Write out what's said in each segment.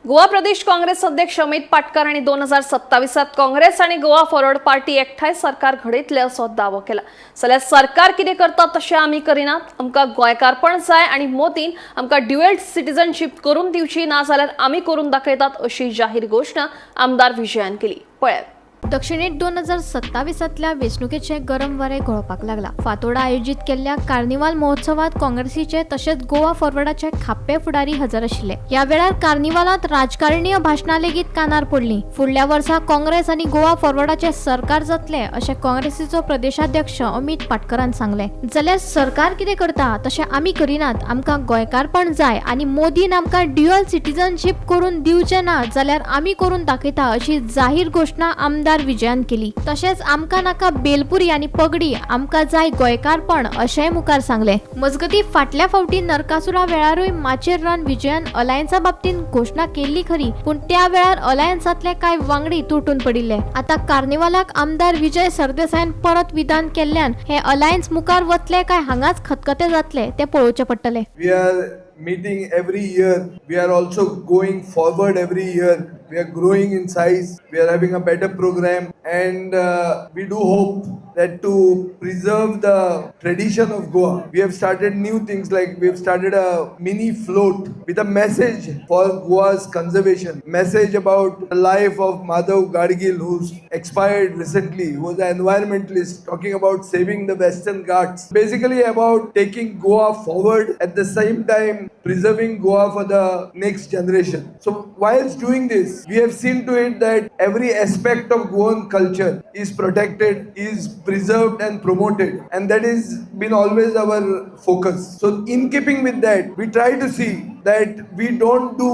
गोवा प्रदेश काँग्रेस अध्यक्ष अमित पाटकर हांणी 2027त काँग्रेस आनी गोवा फॉरवर्ड पार्टी एकठांय सरकार घडयतले असो दावो केला. जाल्यार सरकार कितें करता तशें आमी करिनात. आमकां गोंयकारपण जाय आनी मोदीन आमकां ड्युएल सिटीजनशीप करून दिवची ना जाल्यार आमी करून दाखयतात अशी जाहीर घोशणा आमदार विजयान केली. पळयात. दक्षिणेत 2027तल्या वेंचणुकेचे गरम वारें घोळपाक लागला. फातोर्डा आयोजीत केल्ल्या कार्निवाल महोत्सवात काँग्रेसीचे तशेंच गोवा फॉरवर्डाचे खाप्पे फुडारी हजर आशिल्ले. ह्या वेळार कार्निवालांत राजकारणीय भाशणां लेगीत कानार पडलीं. फुडल्या वर्सा काँग्रेस आनी गोवा फॉरवर्डाचे सरकार जातले अशें काँग्रेसीचो प्रदेशाध्यक्ष अमित पाटकरान सांगलें. जाल्यार सरकार कितें करता तशें आमी करिनात. आमकां गोंयकारपण जाय आनी मोदीन आमकां ड्युअल सिटीजनशीप करून दिवचें ना जाल्यार आमी करून दाखयता अशी जाहीर घोशणा आमदार विजयान केली. तशेंच आमकां नाका बेलपुरी आनी पगडी, आमकां जाय गोंयकारपण अशेंय मुखार सांगलें. मजगतीं, फाटल्या फावटी नरकासुरा वेळारूय माचयेर रावन विजयान अलायन्सा बाबतींत घोशणा केल्ली खरी, पूण त्या वेळार अलायन्सांतले कांय वांगडी तुटून पडिल्ले. आतां कार्निवालाक आमदार विजय सरदेसायान परत विधान केल्ल्यान हे अलायन्स मुखार वतले काय हांगाच खतखते जातले ते पळोवचें पडटलें. We are meeting every year. We are also going forward every year. We are growing in size. We are having a better program, and we do hope that to preserve the tradition of Goa, we have started new things, like we have started a mini float with a message for Goa's conservation, message about the life of Madhav Gadgil, who's expired recently, who was an environmentalist, talking about saving the Western Ghats, basically about taking Goa forward, at the same time preserving Goa for the next generation. So whilst doing this, we have seen to it that every aspect of Goan culture is protected, is preserved and promoted, and that has been always our focus. So in keeping with that, we try to see that we don't do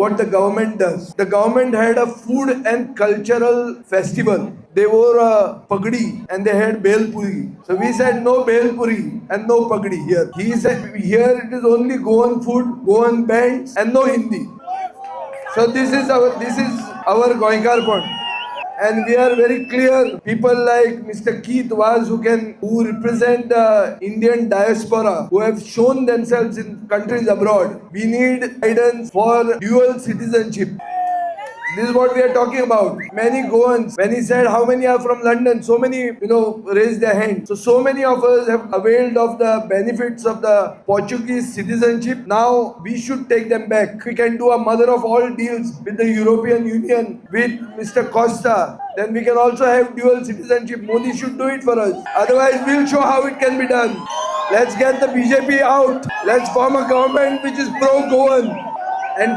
what the government does. The government had a food and cultural festival. They wore a pagdi and they had bhel puri. So we said no bhel puri and no pagdi here. He said here it is only Goan food, Goan bands and no Hindi. So this is our Goenkarpon. And we are very clear. People like Mr. Keith Vaz, who represent the Indian diaspora, who have shown themselves in countries abroad. We need guidance for dual citizenship. This is what we are talking about. Many Goans, when he said how many are from London, so many raised their hand. So many of us have availed of the benefits of the Portuguese citizenship. Now we should take them back. We can do a mother of all deals with the European Union, with Mr. Costa. Then we can also have dual citizenship. Modi should do it for us. Otherwise, we'll show how it can be done. Let's get the BJP out. Let's form a government which is pro-Goan. And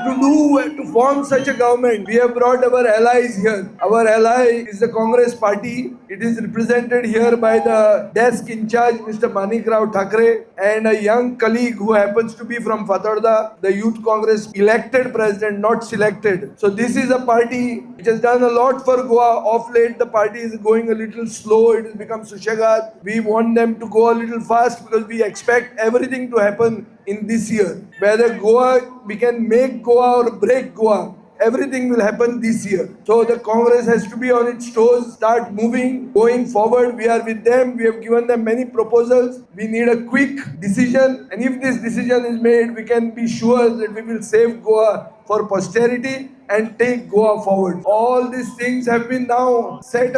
to form such a government, we have brought our allies here. Our ally is the Congress party. It is represented here by the desk in charge, Mr. Manik Rao Thakre, and a young colleague who happens to be from Fatorda, the Youth Congress elected president, not selected. So this is a party which has done a lot for Goa. Of late, the party is going a little slow. It has become सुशेगाद. We want them to go a little fast because we expect everything to happen in this year. Whether Goa, we can make Goa or break Goa, everything will happen this year. So the Congress has to be on its toes, start moving, going forward. We are with them. We have given them many proposals. We need a quick decision. And if this decision is made, we can be sure that we will save Goa for posterity and take Goa forward. All these things have been now set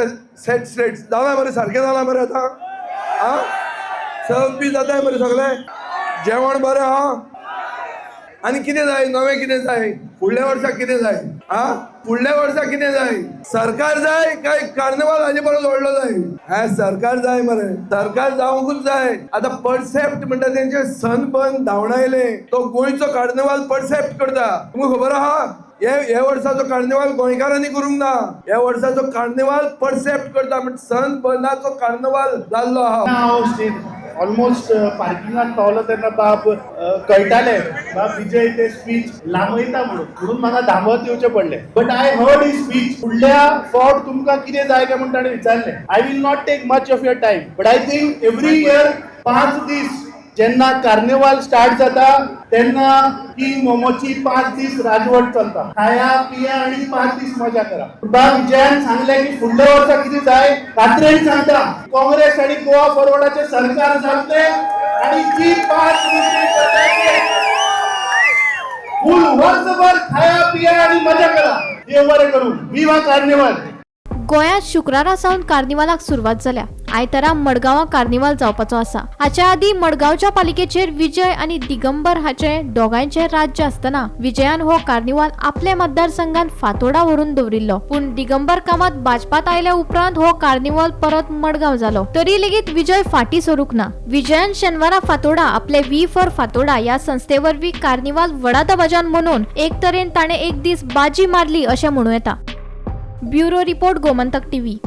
straight. जाला मरे, सारकें जाला मरे आतां. आं, सर्व बी जाता मरे, सगळें जेवण बरें आहा. आनी कितें जाय नवें? कितें जाय फुडल्या वर्सा? कितें जाय? आ, फुडल्या वर्सा कितें जाय? सरकार जाय काय कार्निवाल हाजे परस व्हडलो जाय? हे सरकार जाय मरे, सरकार जावंकूच जाय. आतां परसेप्ट म्हणटा तेंचे सनबर्न धांवडायले. तो गोंयचो कार्निवाल परसेप्ट करता, तुमकां खबर आहा? हे हे वर्साचो कार्निवाल गोंयकारांनी करूंक ना. ह्या वर्साचो कार्निवाल परसेप्ट करता म्हणजे सनबर्नाचो कार्निवाल जाल्लो आहा. हांव स्टेज ऑलमोस्ट पार्किंगान पावलो तेन्ना बाब कळटाले, बाब विजय ते स्पीच लांबयता म्हणून. म्हणून म्हाका धांवत येवचें पडलें, but I heard his speech. फुडल्या फावट तुमकां कितें जाय काय म्हूण ताणें विचारलें. I will not take much of your time, but I think every year 5 दीस जेन्ना कार्निवाल स्टार्ट जाता तेन्ना किंग मोमोची 5 दीस राजवट चलता. खाया पिया आणि 5 दीस मजा करा. बाब विजयान सांगले की फुडल्या वर्सा कितें जाय. खात्रेन सांगता, काँग्रेस आणि गोवा फॉरवर्डाचे सरकार जातले आणि जी 5 दीस. फुल वर्सभर खाया पिया आणि मजा करा. देव बरे करू. विवा कार्निवाल. गोंयांत शुक्रारा सावन कार्निवालाक सुरवात जाल्या. आयतारा मडगांवां कार्निवाल जावपाचो आसा. हाच्या आदीं मडगांवच्या पालिकेचेर विजय आनी दिगंबर हाचे दोगांयचे राज्य आसतना विजयान हो कार्निवाल आपल्या मतदारसंघात फातोडा व्हरून दवरिल्लो. पूण दिगंबर कामत भाजपात आयल्या उपरांत हो कार्निवाल परत मडगांव जालो. तरी लेगीत विजय फाटीं सरूंक ना. विजयान शेनवारा फातोडा आपले we for Fatorda ह्या संस्थे वरवीं कार्निवाल व्हडा दबाज्यान मनोवन एक तरेन ताणें एक दीस बाजी मारली अशें म्हणूं येता. Bureau report, Gomantak TV.